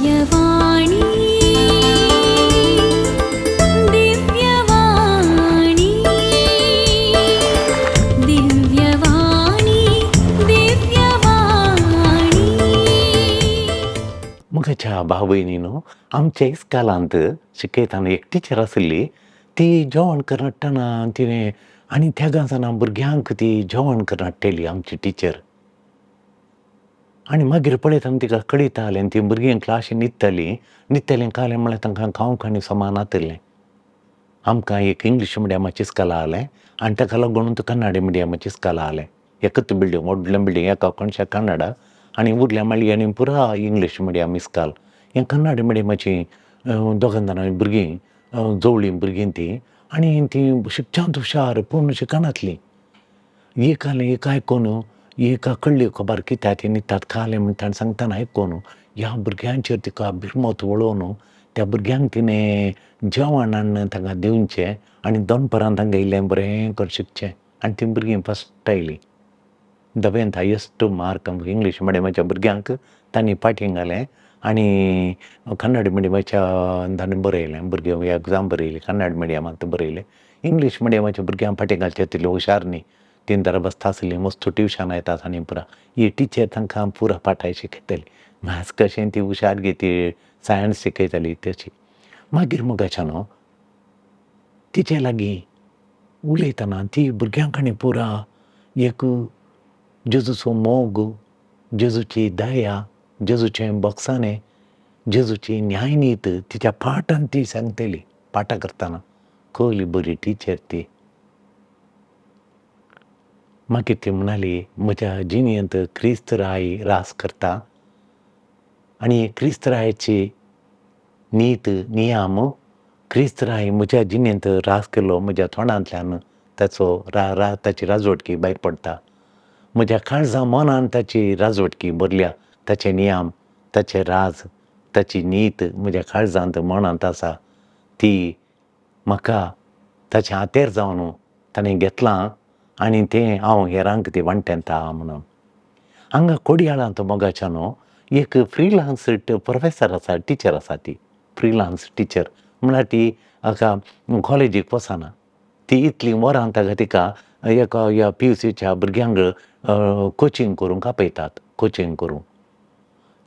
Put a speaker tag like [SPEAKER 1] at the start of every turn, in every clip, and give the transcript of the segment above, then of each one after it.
[SPEAKER 1] दिव्यवाणी, दिव्यवाणी, दिव्यवाणी, दिव्यवाणी.
[SPEAKER 2] म्हज्या भाव भयणीनो, आमच्या इस्कालांत शिकयतना एक टिचर आशिल्ली. ती जेवण करून हाडटना तिणें आनी त्या गांवांत भुरग्यांक ती जेवण करून हाडटली आमची टिचर. आनी मागीर पळयतना तिका कळयतालें आनी ती भुरगीं क्लासीन न्हिदतालीं. न्हिदतालीं कालें म्हळ्यार तांकां खावंक आनी समा नातिल्लें. आमकां एक इंग्लीश मिडियमाचें इस्कोल आहलें आनी ताका लागून कन्नड मिडियमाचें इस्कोल आहलें. एकूच बिल्डींग, व्हडलें बिल्डींग, एका कोणशाक कन्नडा आनी उरल्या माळयेंनी पुरा इंग्लीश मिडियम इस्कोल. हें कन्नड मिडियमाचीं दोगां जाणां भुरगीं, जोवळीं भुरगीं तीं, आनी तीं शिकच्यांत हुशार पूण शिकनासलीं. एक आहलें एक आयकून एका कळ्ळी खबर कित्याक ती न्हिदतात खालें म्हण ताणें सांगतना आयकून ह्या भुरग्यांचेर तिका बिरमत वळोवन त्या भुरग्यांक तिणें जेवण हाडून तांकां दिवचें आनी दनपरां तांकां इल्लें बरें करून शिकचें. आनी तीं भुरगीं फस्ट आयलीं दवेंत, हायस्ट मार्क इंग्लीश मिडियमाच्या भुरग्यांक तांणी फाटीं घालें आनी कन्नड मिडियमाच्या तांणी बरयलें. भुरगे एग्जाम बरयली, कन्नड मिडियमांत बरयलें. इंग्लीश मिडियमाच्या भुरग्यांक फाटीं घालचे तितले हुशार न्ही, तीं दरा बसता आसलीं, मस्त ट्युशनां येतात आनी पुरा ही टिचर तांकां पुरा पाठाय शिकयताली. मॅथ्स कशें ती हुशार गे, ती सायन्स शिकयताली तशी. मागीर मुगाच्यान तिचे लागीं उलयतना ती भुरग्यांक आनी पुरा एक जेजूचो मोग, जेजूची दया, जेजूचें भोगसाणें, जेजूची न्यायनीत तिच्या पाठान ती सांगतली. पाठां करतना कसली बरी टिचर ती. मागीर ती म्हणाली, म्हज्या जिणेंत क्रिस्त राय रास करता आनी क्रिस्त रायाची नीत नियम, क्रिस्त राय म्हज्या जिणेंत रास केलो, म्हज्या तोंडांतल्यान ताचो रा ताची राजवटकी भायर पडटा. म्हज्या काळजा मनान ताची राजवटकी भरल्या. ताचे नियम, ताचे राज, ताची नीत म्हज्या काळजांत मनांत आसा. ती म्हाका ताचें हातेर जावन ताणें घेतलां आनी तें हांव हेरांक ती वांटेता म्हणून. हांगा कोडयाळांत मोगाच्या न्हू एक फ्रिलांस प्रोफेसर आसा, टिचर आसा. ती फ्रिलांस टिचर म्हळ्यार ती हाका कॉलेजीक वचना. ती इतलीं वरां ताका तिका एका ह्या पीयूसीच्या भुरग्यांक कोचिंग करूंक आपयतात. कोचिंग करूंक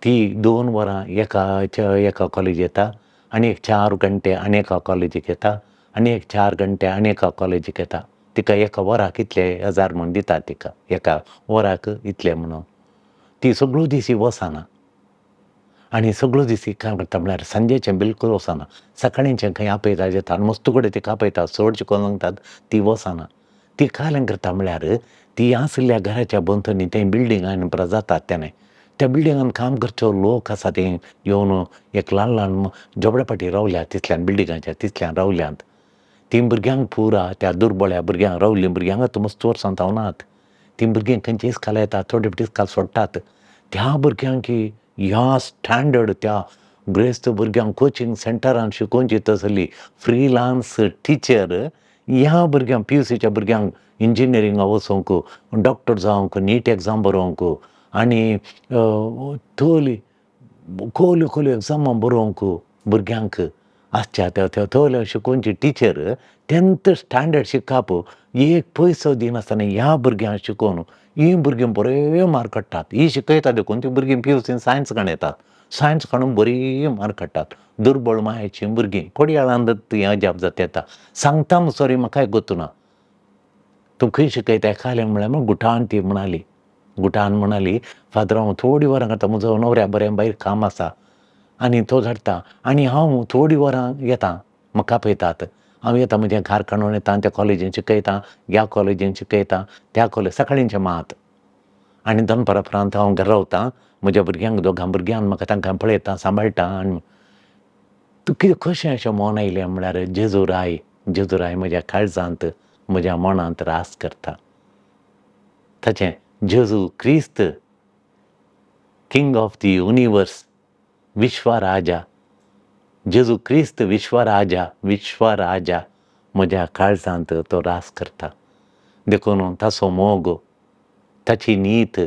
[SPEAKER 2] ती 2 वरां एका एका कॉलेज येता आनी एक 4 घंटे आनी एका कॉलेजीक येता आनी एक 4 घंटे आनी एका कॉलेजीक येता. तिका एका वराक इतले हजार म्हूण दितात, तिका एका वराक इतले म्हणून. ती सगळो दीस वचना आनी सगळो दीस काम करता म्हळ्यार सांजेचें बिलकूल वचना. सकाळींचें खंय आपयता येता आनी मस्त कडेन तिका आपयता, चड शिकोवन सांगतात, ती वचना. ती कालें करता म्हळ्यार ती आशिल्ल्या घराच्या भोंवतणी तें बिल्डिंगान पुरा जातात. तेणें त्या बिल्डिंगान काम करचो लोक आसा, ते येवन एक ल्हान ल्हान झोपड्या रावल्यात, तितल्यान बिल्डिंगाच्या तितल्यान रावल्यात. तीं भुरग्यांक पुरा त्या दुर्बळ्या भुरग्यांक रावलीं भुरग्यांक आतां मस्त वर्सां धांवनात. तीं भुरगीं खंयची इस्काल येतात, थोडे फावटी इस्काल सोडटात. त्या भुरग्यांक ह्या स्टँडर्ड त्या ग्रेस्त भुरग्यांक कोचिंग सेंटरान शिकोवची तसली फ्रिलांस टिचर ह्या भुरग्यांक पीयूसीच्या भुरग्यांक इंजिनियरिंगाक वचूंक, डॉक्टर जावंक, नीट एग्जाम बरोवंक आनी तोली खोल्यो खोल्यो एग्जामां बरोवंक भुरग्यांक आसच्या त्या तोल्यो शिकोवची टिचर 10th standard शिकप एक पयसो दिनासतना ह्या भुरग्यांक शिकोवन हीं भुरगीं बरे मार्क काडटात. ही शिकयता देखून तीं भुरगीं पीयूसीन सायन्स काडून येतात, सायन्स काडून बरी मार्क काडटात. दुर्बळ मायेचीं भुरगीं कोडयाळांत हें अजाप जाता येता. सांगता सॉरी म्हाकाय गोतूना, तूं खंय शिकयता खालें म्हळ्यार मग गुठान ती म्हणाली, गुठान म्हणाली फादर हांव थोडी वरां करता, म्हजो न्हवऱ्या बरें भायर काम आसा आनी तो धाडटा आनी हांव थोडी वरां येता, म्हाका आपयतात, हांव येता, म्हजें घर काडून येता, त्या कॉलेजीन शिकयता, ह्या कॉलेजीन शिकयता, त्या कॉलेज सकाळींचें मात आनी दनपारा उपरांत हांव घरा रावता, म्हज्या भुरग्यांक दोगां भुरग्यांक म्हाका तांकां पळयता सांबाळटा. आनी तूं कितें कशें अशें मन आयलें म्हळ्यार जेजू राय, जेजू राय म्हज्या काळजांत म्हज्या मनांत रास करता. ताचें जेजू क्रिस्त किंग ऑफ the universe, विश्वराजा, जेजू क्रिस्त विश्वराजा, विश्वराजा म्हज्या काळजांत तो रास करता. देखून ताचो मोग, ताची नीत,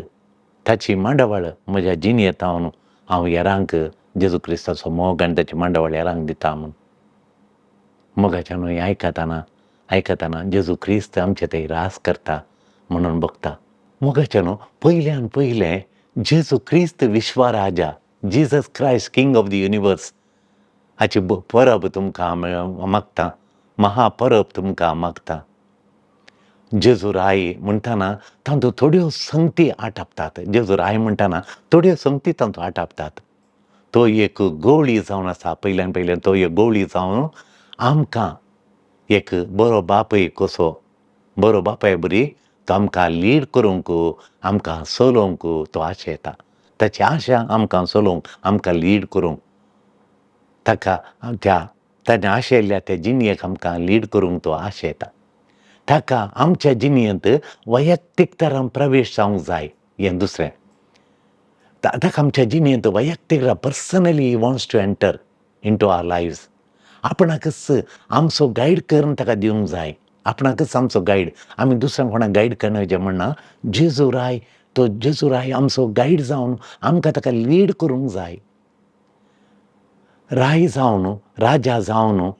[SPEAKER 2] ताची मांडावळ म्हज्या जिणेंत हांव हेरांक जेजू क्रिस्ताचो मोग आनी ताची मांडावळ हेरांक दिता म्हूण. मोगाच्यान हें आयकतना आयकतना जेजू क्रिस्त आमचे थंय रास करता म्हणून बगता. मोगाच्यान पयल्यान पयलें जेजू क्रिस्त विश्वराजा, Jesus Christ king of the universe हाची परब तुमकां मागता, महापरब तुमकां मागता. जेजू राय म्हणटना तातूंत थोड्यो संगती आटापतात. जेजू राय म्हणटना थोड्यो संगती तातूंत आटापतात. तो एक गवळी जावन आसा. पयल्यान पयल्यान तो एक गवळी जावन आमकां एक बरो बापूय कसो, बरो बापाय बरी तो आमकां लीड करूंक, आमकां चलोवंक तो आशेता. ताची आशा आमकां चलोवंक, आमकां लीड करूंक, ताका त्या ताणें आशयल्ल्या त्या जिणयेक आमकां लीड करूंक तो आशेता. ताका आमच्या जिणयेंत वैयक्तीक तरान प्रवेश जावंक जाय. हें दुसरें, ताका आमच्या जिणयेंत वैयक्तीक personally he wants to enter into our lives. आपणाकच आमचो गायड करून ताका दिवंक जाय. आपणाकच आमचो गायड, आमी दुसऱ्यांक कोणाक गायड करना जें म्हणना. जेजू राय, तो जेजू राय आमचो गायड जावन आमकां ताका लीड करूंक जाय. राय जावन, राजा जावन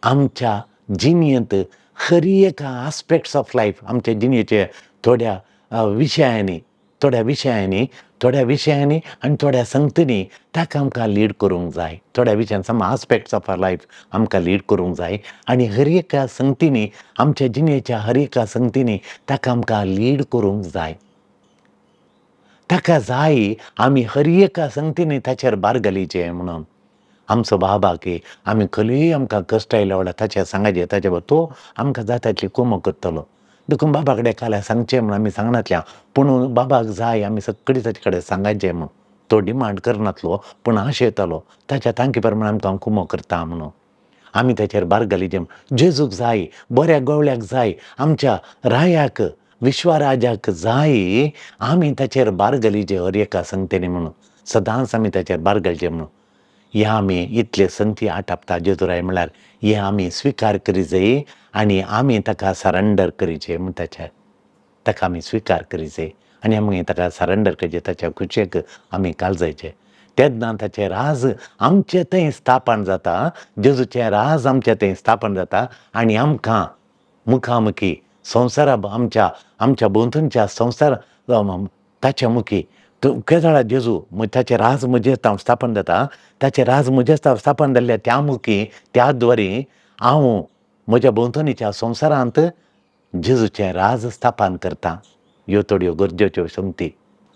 [SPEAKER 2] आमच्या जिणयेंत हर एका आस्पेक्ट्स ऑफ लायफ, आमच्या जिणयेचे थोड्या विशयांनी, थोड्या विशयांनी, थोड्या विशयांनी आनी थोड्या संगतींनी ताका आमकां लीड करूंक जाय. थोड्या विशयान, some aspects of our life आमकां लीड करूंक जाय आनी हर एका संगतींनी, आमच्या जिणेच्या हर एका संगतींनी ताका आमकां लीड करूंक जाय. ताका जाय आमी हर एका संगतींनी ताचेर भार घालीचे म्हणून. आमचो बाबा की आमी खंयूय आमकां कश्ट आयल्या वांगडा ताचेर सांगाचें, ताचे बरोबर तो आमकां जाता तितली कोमक करतलो. देखून बाबा कडेन काल्यार सांगचें म्हूण आमी सांगनातल्या, पूण बाबाक जाय आमी सगळीं ताचे कडेन सांगाचें म्हूण. तो डिमांड करनातलो पूण आशेतालो ताच्या तांकी प्रमाण आमकां कुमो करता म्हणून. आमी ताचेर भार घालीचें. जेजूक जाय, बऱ्या गवळ्याक जाय, आमच्या रायाक, विश्वराजाक जाय आमी ताचेर भार घालीचे हर एका संगतेनी म्हणून. सदांच आमी ताचेर भार घालचें म्हणून. ह्या आमी इतले संगती आटापता जेजू राय म्हळ्यार हें आमी स्विकार करी जाय आनी आमी ताका सरेंडर करीचें म्हूण. ताच्या ताका आमी स्विकार करी जाय आनी आमी ताका सरेंडर करचें, ताच्या खुशेक आमी कालजायचें. तेन्ना ताचें राज आमचें थंय स्थापन जाता. जेजूचें राज आमचें थंय स्थापन जाता आनी आमकां मुखामुखी संवसारा, आमच्या आमच्या भोंवतणच्या संवसार ताच्या मुखी केदळा जेजू ताचें राज म्हजें स्थापन जाता. ताचें राज म्हजें स्थापन जाल्ल्या त्या मुखी, त्या द्वारी हांव म्हज्या भोंवतणीच्या संवसारांत जेजूचें राज स्थापन करता. ह्यो थोड्यो गरजेच्यो संगती.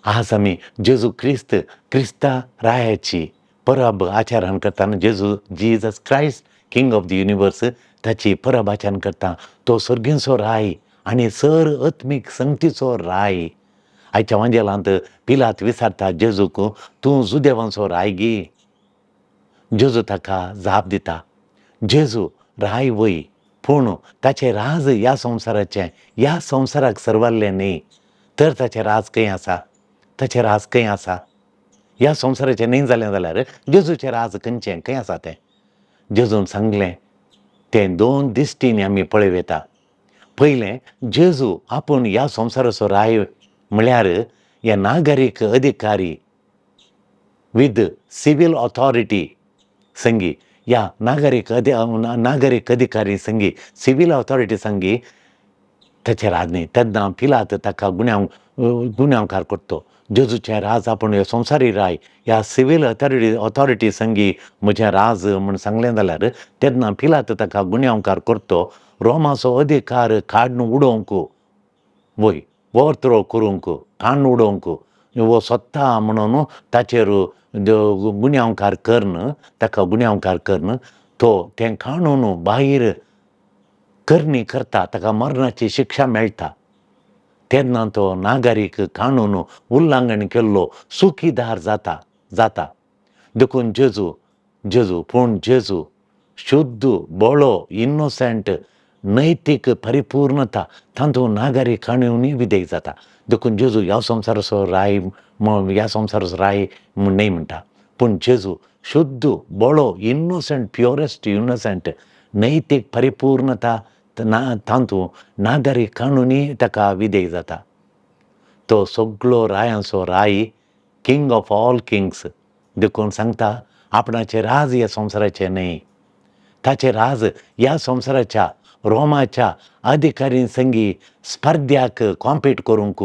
[SPEAKER 2] आज आमी जेजू क्रिस्त, क्रिस्ता रायाची परब आचरण करतना, जेजू, Jesus Christ king of the universe ताची परब आचरण करता. तो सर्गींचो राय आनी सर आत्मीक संगतीचो राय. आयच्या वांजेलांत पिलात विचारता जेजूक, तूं जुदेवांचो राय गी? जेजू ताका जाप दिता, जेजू राय वय, पूण ताचें राज ह्या संवसाराचें, ह्या संवसाराक सरवल्लें न्ही. तर ताचें राज खंय आसा? ताचें राज खंय आसा? ह्या संवसाराचें न्ही जालें जाल्यार जेजूचें राज खंयचें, खंय आसा तें? जेजून सांगलें तें दोन दिश्टींनी आमी पळोवं. पयलें, जेजू आपूण ह्या संवसाराचो राय म्हळ्यार हे नागरीक अधिकारी विथ सिवील ऑथॉरिटी संगी, ह्या नागरीक अधिकारी संगी, सिवील ऑथॉरिटी संगी ताचें राज न्ही. तेन्ना पिलात ताका गुन्यांवकार करतो. जेजूचें राज आपूण ह्या संवसारी राय, ह्या सिवील ऑथॉरिटी संगी म्हजें राज म्हूण सांगलें जाल्यार तेन्ना पिलात ताका गुन्यांवकार करतो. रोमाचो अधिकार काडून उडोवंक वय, ओवरथ्रो करूंक, काडून उडोवंक हो सोदता म्हणून ताचेर गुन्यांवकार करून, ताका गुन्यांवकार करून तो तें काणून भायर करणी करता. ताका मरणाची शिक्षा मेळटा. तेन्ना तो नागरीक कानून उल्लंघन केल्लो चुकीदार जाता जाता देखून जेजू जेजू पूण जेजू शुद्ध, बोळो, इनोसंट, नैतीक परिपूर्णता तातूंत नागरीक कानूनी विधेयक जाता. देखून जेजू ह्या संवसाराचो राय, ह्या संवसाराचो राय म्हूण न्हय म्हणटा, पूण जेजू शुद्ध, बोळो, इनोसंट, प्युअरेस्ट इनोसंट, नैतीक परिपूर्णता ना तातूंत नागरीक कानूनी ताका विधेयक जाता. तो सगळो रायांचो राय, किंग ऑफ ऑल किंग्स. देखून सांगता, आपणाचें राज ह्या संवसाराचें न्हय. ताचें राज ह्या संवसाराच्या रोमाच्या अधिकारी संगी स्पर्ध्याक कॉम्पीट करूंक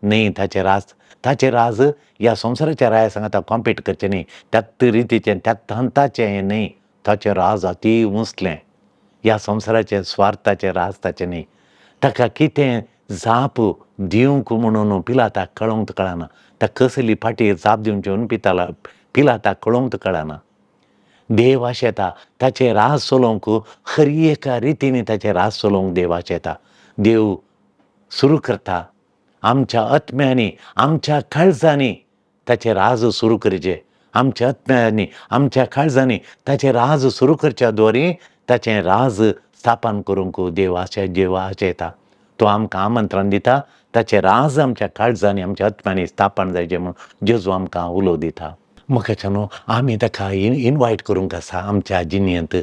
[SPEAKER 2] न्हय. ताचें राज, ताचें राज ह्या संवसाराच्या राया सांगाता कॉम्पीट करचें न्हय, त्याच रितीचें त्याच हंताचें हें न्हय. ताचें राज अती उंचलें, ह्या संवसाराचें स्वार्थाचें राज ताचें न्हय. ताका कितें जाप दिवंक म्हणून पिलाताक कळोवंक कळना, ताका कसली फाटी जाप दिवची म्हणून पिलाताक कळोवंक कळना. देव आशेता ताचें राज चलोवंक, हर एका रितीन ताचें राज चलोवंक देव आशेता. देव सुरू करता आमच्या आत्म्यांनी, आमच्या काळजांनी ताचें राज सुरू करचें. आमच्या आत्म्यांनी, आमच्या काळजांनी ताचें राज सुरू करच्या द्वारे ताचें राज स्थापन करूंक देव आशे, देव आशेता. तो आमकां आमंत्रण दिता, ताचें राज आमच्या काळजांनी, आमच्या आत्म्यांनी स्थापन जायचें म्हूण जेजू आमकां उलो दिता. म्हाका न्हू आमी ताका इनवायट करूंक आसा आमच्या जिणेंत,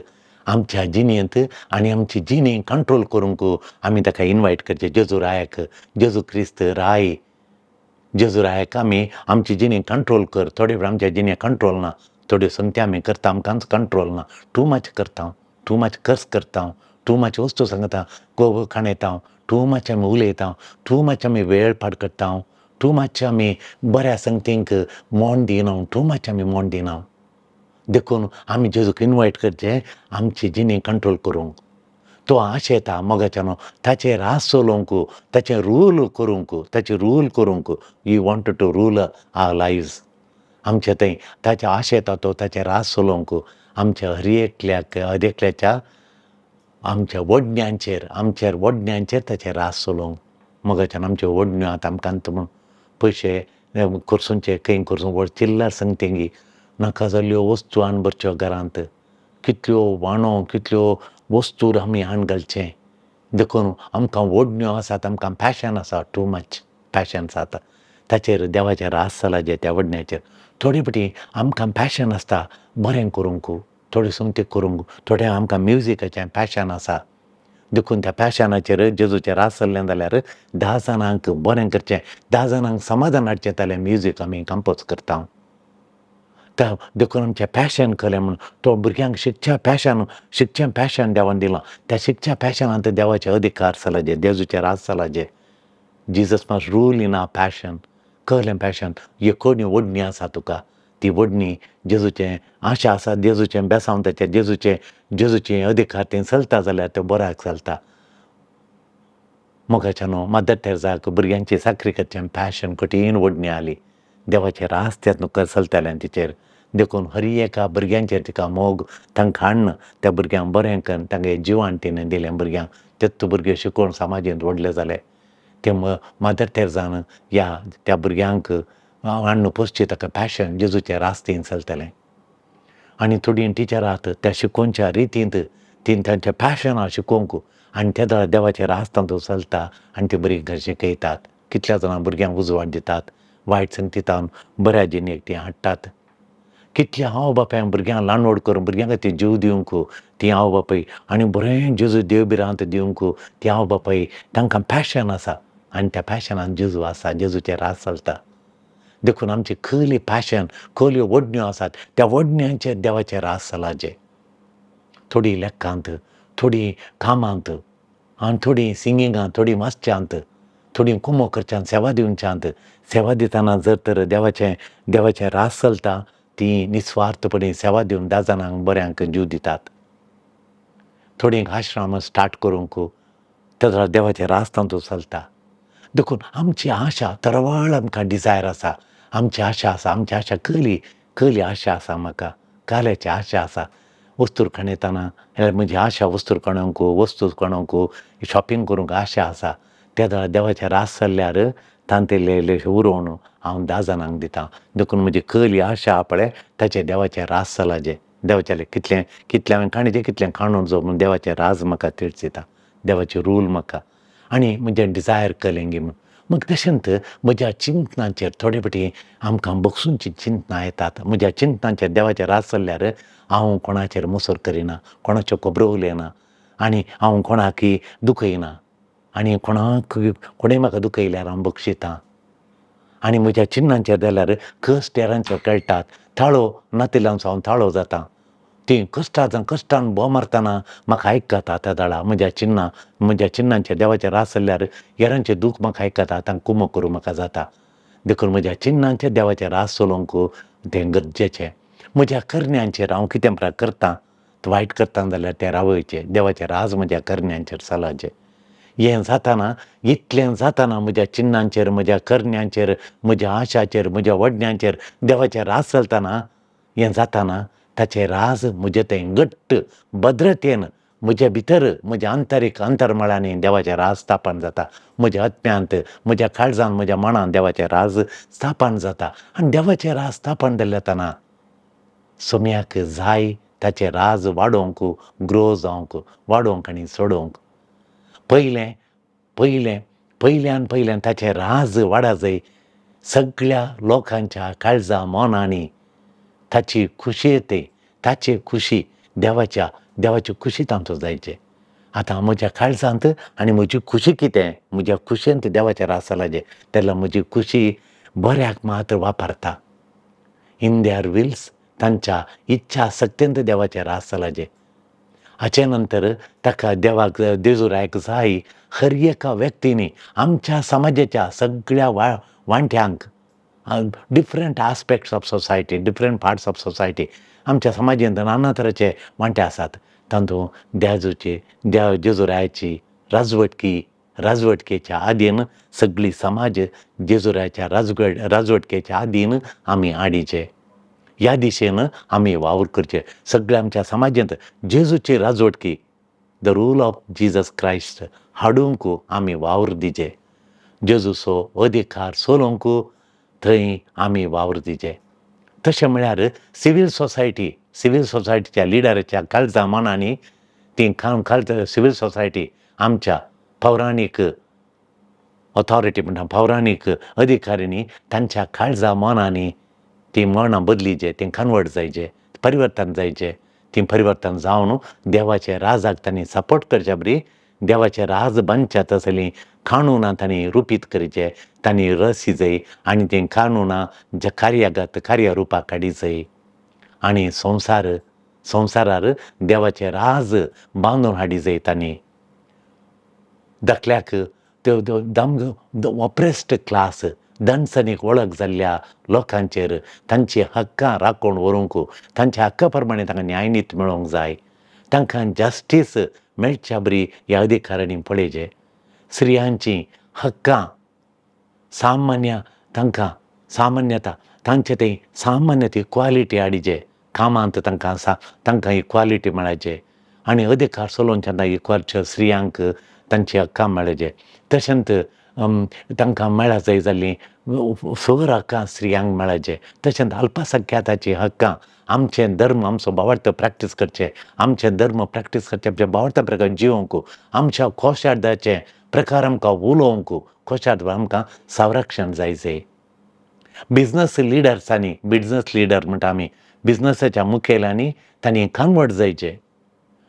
[SPEAKER 2] आमच्या जिणेंत आनी आमची जिणी कंट्रोल करूंक आमी ताका इनवायट करचें. जेजू रायाक, जेजू क्रिस्त राय, जेजू रायाक आमी आमची जिणी कंट्रोल कर. थोडे वेळ आमच्या जिणे कंट्रोल ना, थोड्यो संगती आमी करता आमकांच कंट्रोल ना, टू मच करता, टू मच कर्स करता, टू मच वस्तू सांगता, गोव खाणयता, टू मच आमी उलयता, टू मच आमी वेळ पाड करता, टू मच आमी बऱ्या संगतींक मोन दिना, टू मच आमी मोन दिना. देखून आमी जेजूक इनवायट करचें आमची जिणी कंट्रोल करूंक. तो आशेता मोगाच्यानो ताचें राज चलोवंक, ताचें रूल करूंक, ताचें रूल करूंक. He want to rule our lives. आमचे थंय ताचें आशेता तो ताचें राज चलोवंक आमच्या हर एकल्याक, हर एकल्याच्या आमच्या वडण्यांचेर, आमच्या वडण्यांचेर ताचें राज चलोवंक. मोगाच्यान आमच्यो वडण्यो आतां आमकां म्हूण पयशे करसूनचे खंय करसून व्हड चिल्लर संगतेंगी नाका जाल्ल्यो वस्तू हाडून भरच्यो घरांत, कितल्यो वाणो, कितल्यो वस्तू आमी हाडून घालचें. देखून आमकां वडण्यो आसात, आमकां पॅशन आसा, टू मच पॅशन आसा. ताचेर देवाचें राज चलाचें त्या वडण्याचेर. थोडे फावटी आमकां पॅशन आसता बरें करूंक, थोड्यो संगती करूंक, थोड्या आमकां म्युजिकाचें पॅशन आसा. देखून त्या पॅशनाचेर जेजूचें राज चल्लें जाल्यार 10 जाणांक बरें करचें, 10 जाणांक समाधान हाडचें जाल्यार म्युजीक आमी कंपोज करता. त्या देखून आमचें पॅशन कलें म्हूण तो भुरग्यांक शिकच्या पॅशन, शिकचें पॅशन देवान दिलां. त्या शिकच्या पॅशनांत देवाचे अधिकार चलाचे, जेजूचें राज चलाचें. Jesus must rule in our passion. कहलें पॅशन, एक वडणी आसा तुका, ती वडणी जेजूचें आशा आसा, जेजूचें बेसांव ताचें, जेजूचें, जेजूचें अधिकार तें चलता जाल्यार तें बऱ्याक चलता. मोगाच्या न्हू मदर तेरेजाक भुरग्यांची चाकरी करचें पॅशन कठीण वडणी आली, देवाचें राज तें चलतालें तिचेर. देखून हर एका भुरग्यांचेर तिका मोग, तांकां हाडून त्या भुरग्यांक बरें करून तांगे जिवान तिणें दिलें भुरग्यांक. तेच भुरगे शिकोवन समाजींत व्हडले जाले. ते मदर तेरेजान ह्या त्या भुरग्यांक हाडून पोसची ताका पॅशन जेजूचें राज तीन चलतलें. आनी थोडीं टिचरां आहात त्या शिकोवच्या रितींत तीन तांच्या पॅशनां शिकोवंक आनी त्या वेळार देवाचें राज तातूंत चलता आनी ती बरी घर शिकयतात. कितल्या जाणां भुरग्यांक उजवाड दितात, वायट संगतींत बऱ्या जिणेक तीं हाडटात. कितल्या आवय बापायन भुरग्यांक ल्हान व्हड करून भुरग्यांक खातीर जीव दिवंक ती आवय बापूय आनी बरें जेजू देव भिरांत दिवंक ती आवय बापूय तांकां पॅशन आसा आनी त्या पॅशनान जेजू आसा, जेजूचें राज चलता. देखून आमची खयली पॅशन, खयल्यो वडण्यो आसात त्या वडण्यांचेर देवाचें राज चलाचें. थोडीं लेखांत, थोडीं कामांत आनी थोडीं सिंगिंगांत, थोडीं वाचच्यांत, थोडीं कुमो करच्यांत, सेवा दिवच्यांत. सेवा दितना जर तर देवाचें, देवाचें राज चलता, ती निस्वार्थपणी सेवा दिवन 10 जाणांक बऱ्यांक जीव दितात. थोडीं आश्रम स्टार्ट करूंक त्या देवाचें राज तातूंत चलता. देखून आमची आशा तरवाळ आमकां डिजायर आसा, आमची आशा आसा, आमची आशा कली कली आशा आसा, म्हाका काल्याची आशा आसा. वस्तूर खाणयतना म्हजी आशा वस्तूर खाणोवंक, वस्तू खाणोवंक, शॉपिंग करूंक आशा आसा. त्या वेळार देवाचें राज चल्ल्यार तांतले उरोवन हांव 10 जाणांक दिता. देखून म्हजी कली आशा पळय ताचें देवाचें राज चलाचें. देवाचें कितलें कितलें हांवें खाणीचें कितलें खाणून जो म्हूण देवाचें राज म्हाका तिळसिता, देवाचें रूल म्हाका आनी म्हजें डिजायर कलें गी म्हूण. मग तशेंच म्हज्या चिंतनाचेर थोडे फावटी आमकां बगसूनची चिंतनां येतात. म्हज्या चिंतनाचेर देवाचें राज चल्ल्यार हांव कोणाचेर मोसर करिना, कोणाच्यो खबरो उलयना आनी हांव कोणाकय दुखयना आनी कोणाक कोणें म्हाका दुखयल्यार हांव बक्षितां. आनी म्हज्या चिन्नांचेर जाल्यार कस टेरांचो कळटात थाळो नातिल्ल्यान हांव थाळो जाता. तीं कश्टां कश्टान भोव मारतना म्हाका आयकता त्या दाळा म्हज्या चिन्नां, म्हज्या चिन्नांचे देवाचें रास जाल्यार हेरांचें दूख म्हाका आयकता, तांकां कुमक करूं म्हाका जाता. देखून म्हज्या चिन्नांचें देवाचें रास चलोवंक तें गरजेचें. म्हज्या करण्यांचेर हांव कितें करतां, वायट करता जाल्यार तें रावयचें. देवाचें राज म्हज्या करण्यांचेर चलाचें. हें जाताना, इतलें जाताना म्हज्या चिन्नांचेर, म्हज्या करण्यांचेर, म्हज्या आशाचेर, म्हज्या वडण्यांचेर देवाचें राज चलतना, हें जाताना ताचें राज म्हजें तें घट्ट भद्रतेन म्हज्या भितर, म्हज्या आंतरीक अंतरमळांनी देवाचें राज स्थापन जाता. म्हज्या आत्म्यांत, म्हज्या काळजान, म्हज्या मनान देवाचें राज स्थापन जाता. आनी देवाचें राज स्थापन जालें जाताना सोम्याक जाय ताचें राज वाडोवंक, ग्रो जावंक, वाडोवंक आनी चडोवंक. पयलें पयलें पयल्यान पयल्यान ताचें राज वाडा जाय सगळ्या लोकांच्या काळजा मनांनी. ताची खुशी येते, ताची खुशी देवाच्या, देवाची खुशी तांचो जायचे. आतां म्हज्या काळजांत आनी म्हजी खुशी कितें, म्हज्या खुशेंत देवाचें राज चलाचें. तेन्ना म्हजी खुशी बऱ्याक मात्र वापरता. इन their Wills, तांच्या इच्छा शक्तेंत देवाचें राज चलाचें. हाचे नंतर ताका देवाक जेजुरायक जाय हर एका व्यक्तींनी आमच्या समाजाच्या सगळ्या वांट्यांक, different aspects of society, different parts of society, आमच्या समाजांत नाना तरेचे वांटे आसात. तातूंत देजूची, देव जेजुरायाची राजवटकी, राजवटकेच्या आदीन सगळी समाज जेजुरायाच्या राजवटकेच्या आदीन आमी हाडीचे. ह्या दिशेन आमी वावर करचे. सगळ्या आमच्या समाजांत जेजूची राजवटकी, the rule of Jesus Christ हाडूंक आमी वावर दिचे. जेजूचो अधिकार चलोवंक थंय आमी वावर दिचे. तशें म्हळ्यार सिवील सोसायटी, सिवील सोसायटीच्या लिडराच्या काळजा मनांनी ती खाल सिवील सोसायटी आमच्या पौराणीक ऑथॉरिटी म्हणटा, पौराणीक अधिकाऱ्यांनी तांच्या काळजा मनांनी ती मनां बदलीचे, ती कन्वर्ट जायचे, परिवर्तन जायचे. ती परिवर्तन जावन देवाचे राजाक तांणी सपोर्ट करच्या बरी देवाचे राज बांदच्या तसलीं कानुनां तांणी रुपीत करचे, तांणी रसी जाय आनी तीं कानुनां जे कार्यागत कार्यरुपाक काडी जाय आनी संवसार संवसारार देवाचें राज बांदून हाडी जाय. तांणी धाकल्याक त्यो दम ऑप्रेस्ड क्लास, दणसणीक वळख जाल्ल्या लोकांचेर तांची हक्कां राखून व्हरूंक, तांच्या हक्का प्रमाणे तांकां न्यायनीत मेळोवंक जाय. तांकां जस्टीस मेळच्या बरी ह्या अधिकाऱ्यांनी पळयचें. स्त्रियांची हक्कां सामान्य, तांकां सामान्यता तांचे ते सामान्य ती क्वालिटी हाडीचे. कामांत तांकां तांकां इक्वालिटी मेळाचे आनी अधिकार चलोवचे इक्वाल स्त्रियांक तांची हक्कां मेळचे. तशेंच तांकां मेळा जाय जाल्लीं सर हक्कां स्त्रियांक मेळाचे. तशेंच अल्पसंख्याताची हक्कां, आमचें धर्म आमचो भावार्थ प्रॅक्टीस करचें, आमचें धर्म प्रॅक्टीस करचें, आमच्या भावार्था प्रकार जिवोवंक, आमच्या कोशार्दाचे प्रकार आमकां उलोवंक, कोशार्द आमकां संरक्षण जाय जाय. बिजनस लिडर्सांनी, बिजनस लिडर म्हणटा आमी, बिजनसाच्या मुखेल्यांनी तांणी कन्वर्ट जायचे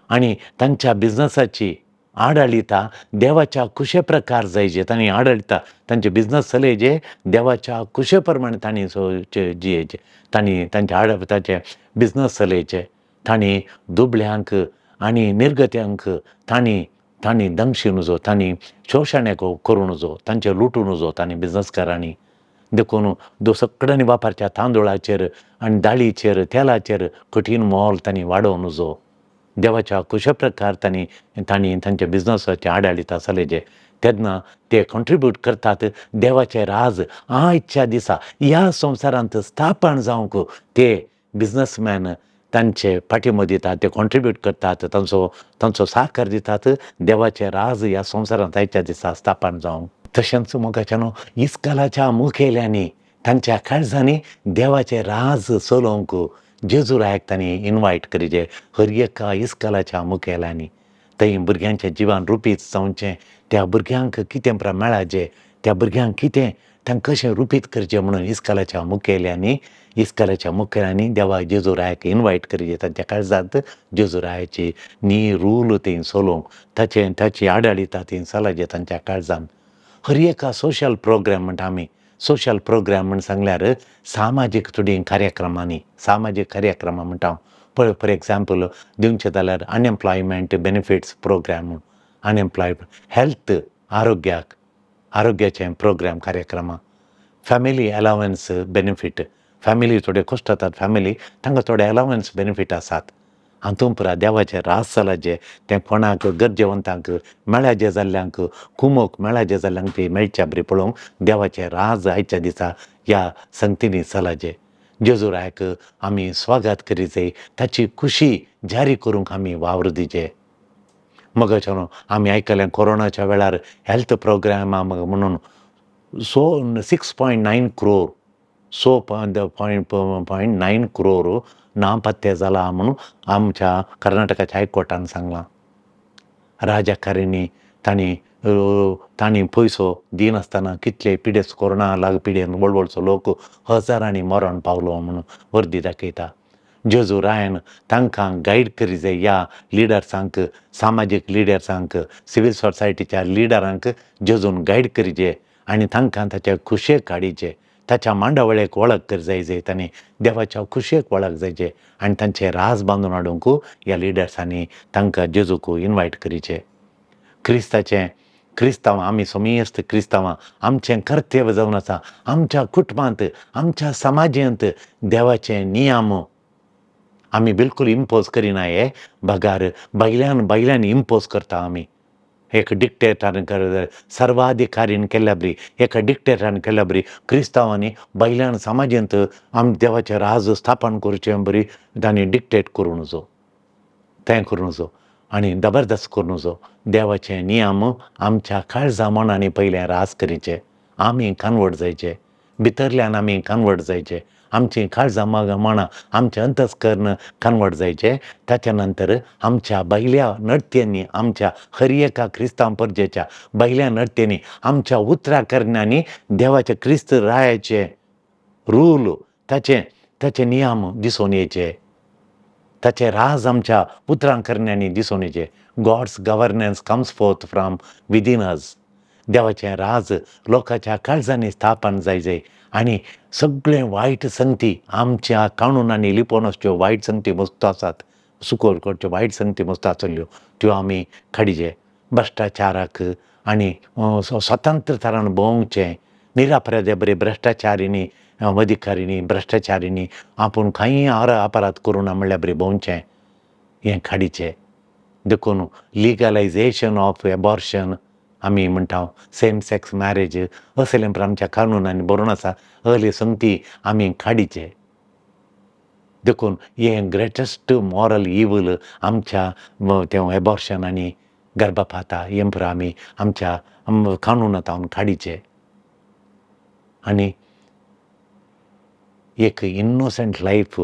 [SPEAKER 2] आनी तांच्या बिजनसाची आडळिता देवाच्या कुशे प्रकार जायचे. तांणी आडळिता तांचे बिजनस चलयचे, देवाच्या कुशे प्रमाणे तांणी जियेचे, तांणी तांचे आड तांचे बिजनस चलयचे. तांणी दुबळ्यांक आनी निर्गत्यांक तांणी तांणी दमशी नुजो, तांणी शोशणें करूं नजो, तांचें लुटूं नजो तांणी बिजनसकारांनी. देखून सगळ्यांनी वापरच्या तांदुळाचेर आनी दाळीचेर तेलाचेर कठीण मोल तांणी वाडोवं नजो. देवाच्या कुशा प्रकार तांणी तांणी तांच्या बिजनसाचे आडाळीत चलयचे. तेन्ना ते कॉन्ट्रिब्यूट करतात देवाचें राज आयच्या दिसा ह्या संवसारांत स्थापन जावंक. ते बिजनसमॅन तांचे पाठिंबो दितात, ते कॉन्ट्रिब्यूट करतात, तांचो तांचो साहकार दितात देवाचें राज ह्या संवसारांत आयच्या दिसा स्थापन जावंक. तशेंच मोगाच्यानो, इस्कालाच्या मुखेल्यांनी तांच्या काळजांनी देवाचें राज चलोवंक जेजुरायक तांणी इनवायट करीचे. हर एका इस्कालाच्या मुखेल्यांनी थंय भुरग्यांच्या जिवान रुपीत जावचें, त्या भुरग्यांक कितें मेळाचें, त्या भुरग्यांक कितें तांकां कशें रुपीत करचें म्हणून इस्कालाच्या मुखेल्यांनी, इस्कालाच्या मुखेल्यांनी देवा जेजुरायक इनवायट करचें तांच्या काळजांत जेजुरायाची नी रूल थंय चलोवंक, ताचें ताची आडाळिता थंय चलाचे तांच्या काळजांत. हर एका सोशल प्रोग्राम म्हणटा आमी, सोशल प्रोग्राम म्हण सांगल्यार सामाजीक थोडीं कार्यक्रमांनी, सामाजीक कार्यक्रमां म्हणटा हांव. पळय, फॉर एग्जाम्पल दिवचें जाल्यार अनएम्प्लॉयमेंट बेनिफिट्स प्रोग्राम म्हूण, अनएम्प्लॉय हेल्थ, आरोग्याक, आरोग्याचें प्रोग्राम कार्यक्रमां, फॅमिली एलावन्स बेनिफीट, फॅमिली थोडे कश्ट जातात फॅमिली, तांकां थोडे एलावन्स बेनिफीट आसात. हातूंत पुरा देवाचें राज चलाचें तें कोणाक गरजेवंतांक मेळाचें जाल्ल्यांक कुमोक मेळाचें जाल्ल्यांक ती मेळच्या बरी पळोवंक देवाचें राज आयच्या दिसा ह्या संगतींनी चलाचें. जेजूरायक आमी स्वागत करी जाय, ताची खुशी जारी करूंक आमी वावर दिवचे. मगाच्यान आमी आयकलें कोरोनाच्या वेळार हेल्थ प्रोग्रामा म्हणून so 6.9 crore, so 0.9 crore नापत्ते जाला म्हणून आमच्या कर्नाटकाच्या हायकोर्टान सांगलां. राजकारिणी तांणी तांणी पयसो दिनासतना कितले पिडेस्त कोरोना लाग पिडेन व्हड व्हडचो लोक हजारांनी मरण पावलो म्हणून वर्दी दाखयता. जेजू रायान तांकां गायड करी जाय ह्या लिडर्सांक, सामाजीक लिडर्सांक, सिवील सोसायटीच्या लिडरांक जेजून गायड करीचे आनी तांकां ताच्या खुशयेक काडीचे, ताच्या मांडावळेक वळख कर जाय जाय, तांणी देवाच्या खुशयेक वळख जायचे आनी तांचे राज बांदून हाडूंक ह्या लिडर्सांनी तांकां जेजूक इनवायट करीचे. क्रिस्ताचें क्रिस्तांव आमी समेस्त क्रिस्तांवां आमचें कर्तव्य जावन आसा आमच्या कुटुंबांत, आमच्या समाजांत देवाचे नियम आमी बिलकूल इम्पोज करिना, हे बगार भायल्यान भायल्यान इम्पोज करता आमी. एक डिक्टेटरान सर्वाधिकारीन केल्ल्या बरी, एका डिक्टेटरान केल्ल्या बरी क्रिस्तांवांनी भायल्यान समाजांत आमी देवाचें राज स्थापन करचें बरी तांणी डिक्टेट करूं नजो, तें करूं नजो आनी जबरदस्त करूं नजो. देवाचे नियम आमच्या काळजा मनांनी पयलें राज करीचे, आमी कन्वर्ट जायचे, भितरल्यान आमी कन्वर्ट जायचे, आमची काळजां मनां आमचें अंतस्कर्ण कन्वर्ट जायचें. ताच्या नंतर आमच्या भायल्या नडत्यांनी, आमच्या हर एका क्रिस्तांव परजेच्या भायल्या नडत्यांनी, आमच्या उतरा करण्यांनी देवाच्या क्रिस्त रायाचे रूल, ताचे ताचे नियम दिसून येयचे, ताचे राज आमच्या उतरां करण्यांनी दिसून येयचे. God's governance comes forth from within us. देवाचें राज लोकांच्या काळजांनी स्थापन जाय जाय आनी सगळें वायट संगती आमच्या काणूनांनी लिपोवन आसच्यो वायट संगती मस्त आसात, सुकोर करच्यो वायट संगती मस्त आसल्यो त्यो आमी काडचे. भ्रश्टाचाराक आनी स्वतंत्रतारान भोंवचें, निरापराध्या बरे भ्रश्टाचारिणी अधिकारिणी भ्रश्टाचारिणी आपूण कांय अपराध करूं ना म्हणल्यार बरें भोंवचें, हें काडीचें. देखून लिगलायजेशन ऑफ एबॉर्शन आमी म्हणटा, सेम सेक्स मॅरेज असलें आमच्या कानूनांनी बरोवन आसा, असली संगती आमी काडीचे. देखून हें ग्रेटस्ट मॉरल इवल आमच्या तें एबॉर्शन आनी गर्भपाता हें पुरो आमी आमच्या कानूनांत काडीचे. आनी एक इनोसंट लायफ,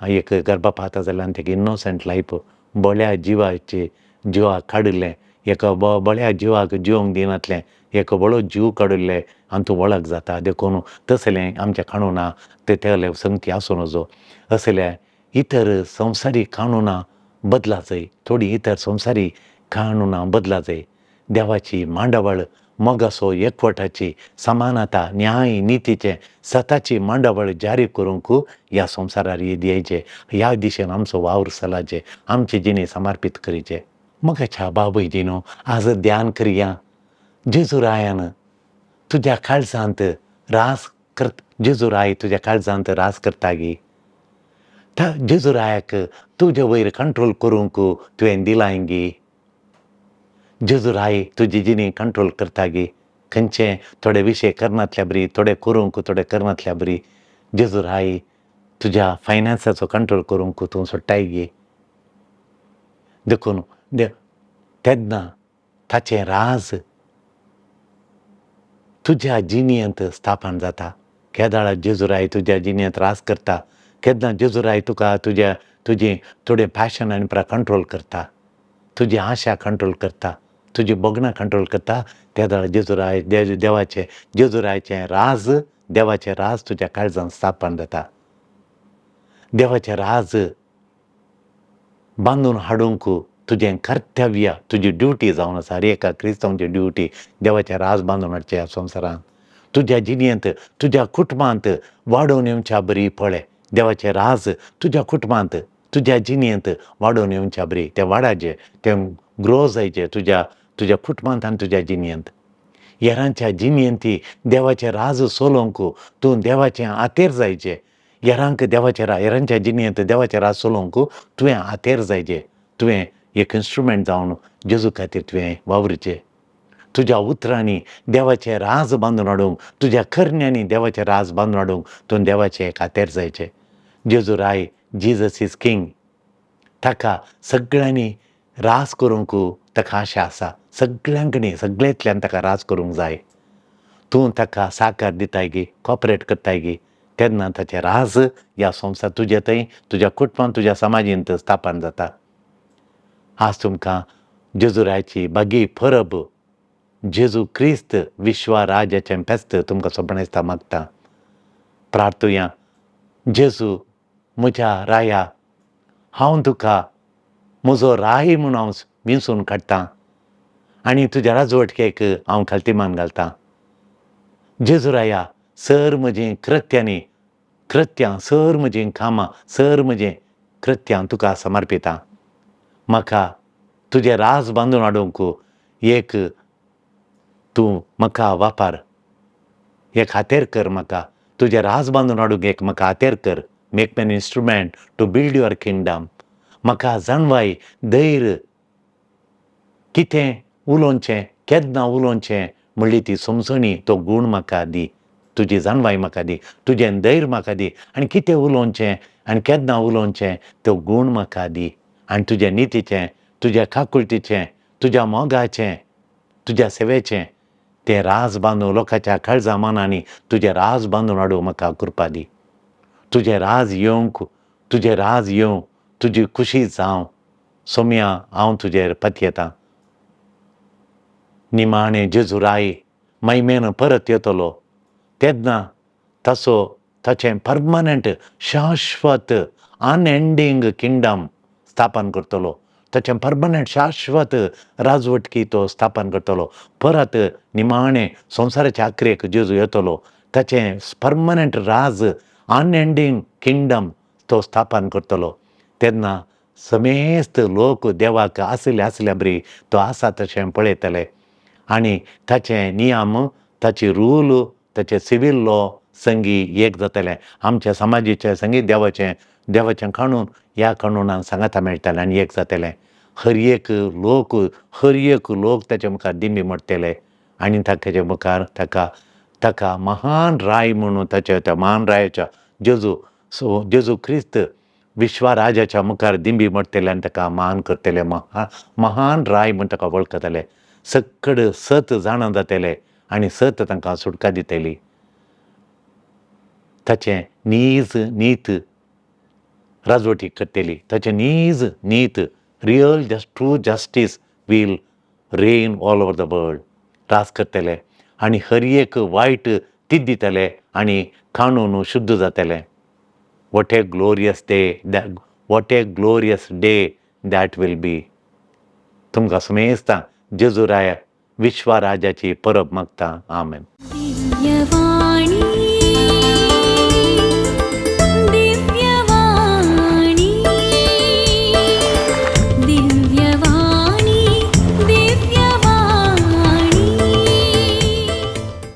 [SPEAKER 2] एक गर्भपात जाल्यार तेका इनोसंट लायफ, बळ्या जिवाचे जिवाक काडिल्लें, एका बळ्या जिवाक जिवंक दिनातलें, एक बरो जीव काडिल्लें आनी तूं वळख जाता. देखून तसलें आमच्या काणुना ते तेले संगती आसूं नजो. असल्या इतर संवसारीक काणुनां बदला जाय, थोडीं इतर संवसारीक काणुनां बदला जाय. देवाची मांडावळ मोगासो, एकवटाची, समानता, न्याय नितीचें सताची मांडावळ जारी करूंक ह्या संवसारार दियचे. ह्या दिशेन आमचो वावर चलाचे, आमची जिणी समर्पीत करीचे. मोगाच्या बाबय जिनो, आज ध्यान करया. जेजू रायान तुज्या काळजांत रास कर, जेजू राय तुज्या काळजांत रास करता गी? त्या जेजू रायाक तुजे वयर कंट्रोल करूंक तुवें दिलां गी? जेजू राय तुजी जिणी कंट्रोल करता गी? खंयचे थोडे विशय करनातल्या बरी, थोडे करूंक, थोडे करनातल्या बरी जेजू राय तुज्या फायनान्साचो कंट्रोल करूंक तूं सोडटाय गी? देखून तेन्ना ताचें राज तुज्या जिणेंत स्थापन जाता. केदाळा जेजुराय तुज्या जिणेंत राज करता, केन्ना जेजुराय तुका तुज्या तुजी थोडें पॅशन आनी कंट्रोल करता, तुजी आशा कंट्रोल करता, तुजी भोगणां कंट्रोल करता, तेदाळा जेजुराय देवाचें जेजुरायचें राज, देवाचें राज तुज्या काळजांत स्थापन जाता. देवाचें राज बांदून हाडूंक तुजें कर्तव्य, तुजी ड्युटी जावन आसा. हर एका क्रिस्तांवची ड्युटी देवाचें राज बांदून हाडचें ह्या संवसारांत. तुज्या जिणेंत, तुज्या कुटुंबांत वाडोवन येवच्या बरी पळय. देवाचें राज तुज्या कुटुंबांत, तुज्या जिणेंत वाडोवन येवच्या बरी तें वाडाचें, तें ग्रो जायचें तुज्या तुज्या कुटुंबांत आनी तुज्या जिणेंत. हेरांच्या जिणेंत देवाचें राज चलोवंक तूं देवाचें हातेर जायचें. हेरांक देवाचें हेरांच्या जिणेंत देवाचें राज चलोवंक तुवें हातेर जायचें. तुवें एक इन्स्ट्रुमेंट जावन जेजू खातीर तुवें वावुरचें. तुज्या उतरांनी देवाचें राज बांदून हाडूंक, तुज्या करण्यांनी देवाचें राज बांदून हाडूंक तूं देवाचें एक हातेर जायचें. जेजू राय, Jesus is king. ताका सगळ्यांनी राज करूंक ताका आशा आसा. सगळ्यां कडेन, सगळ्यांतल्यान ताका राज करूंक जाय. तूं ताका साकार दिताय गी, कॉपरेट करताय गी, तेन्ना ताचें राज ह्या संवसार तुजे थंय, तुज्या कुटुंबांत, तुज्या समाजींत स्थापन जाता. आज तुमकां जेजुरायची बागी परब, जेजू क्रिस्त विश्वा राजाचें फेस्त तुमकां सोंपण मागता. प्रार्थुया. जेजू म्हज्या राया, हांव तुका म्हजो राय म्हूण हांव विंचून काडटां आनी तुज्या राजवटकेक हांव खालती मान घालतां. जेजू राया, सर म्हजीं कृत्यांनी कृत्यां, सर म्हजीं कामां, सर म्हजें कृत्यां तुका समर्पितां. म्हाका तुजें राज बांदून हाडूंक एक तूं म्हाका वापर, एक हातेर कर म्हाका. तुजें राज बांदून हाडूंक एक म्हाका हातेर कर. Make me an instrument to build your kingdom. म्हाका जाणवाय, धैर्य, कितें उलोवचें, केन्ना उलोवचें म्हणली ती समजणी, तो गूण म्हाका दी. तुजी जाणवाय म्हाका दी, तुजें धैर्य म्हाका दी आनी कितें उलोवचें आनी केन्ना उलोवचें तो गूण म्हाका दी. आनी तुज्या नितीचें, तुज्या काकुळटीचें, तुज्या मोगाचें, तुज्या सेवेचें तें राज बांदून लोकांच्या काळजा मनांनी तुजें राज बांदून हाडूंक म्हाका कृपा दी. तुजें राज येवंक, तुजें राज येवं, तुजी खुशी जावं. सोम्या, हांव तुजेर पतयेतां. निमाणें जेजू राय मैमेन परत येतलो तेन्ना ताचो ताचें परमनंट, शाश्वत, अनएंडींग किंगडम स्थापन करतलो. ताचें परमनंट शाश्वत राजवटकी तो स्थापन करतलो. परत निमाणें संवसाराच्या आखरेक जेजू येतलो, ताचें परमनंट राज, अनएंडींग किंगडम तो स्थापन करतलो. तेन्ना समेस्त लोक देवाक आसले आसल्या बरी, तो आसा तशें पळयतले आनी ताचे नियम, ताची रूल, ताचे सिवील लॉ संगी एक जातले. आमच्या समाजीचे संगीत देवाचें देवाचें कानून ह्या कानुनान सांगाता मेळटलें आनी एक जातलें. हर एक लोक, हर एक लोक ताचे मुखार दिंबी मोडटले आनी ताच्या मुखार ताका ताका महान राय म्हणून ताच्या त्या महान रायाच्या, जेजू सो जेजू क्रिस्त विश्वा राजाच्या मुखार दिंबी मोडटले आनी ताका मान करतले. महान राय म्हूण ताका वळखतले. सगळे सत जाणा जातले आनी सत तांकां सुटका दितली. ताचें नीज नीत राजवटी करतली. ताचें नीज नीत, real just true justice will reign all over the world. राज करतले आनी हर एक वायट तीत दितले आनी कानून शुद्ध जातले. What a glorious day, what a glorious day that will be. तुमकां समेस्तां जेजुराय विश्वा राजाची परब मागता. आमेन.
[SPEAKER 1] दिव्यवाणी.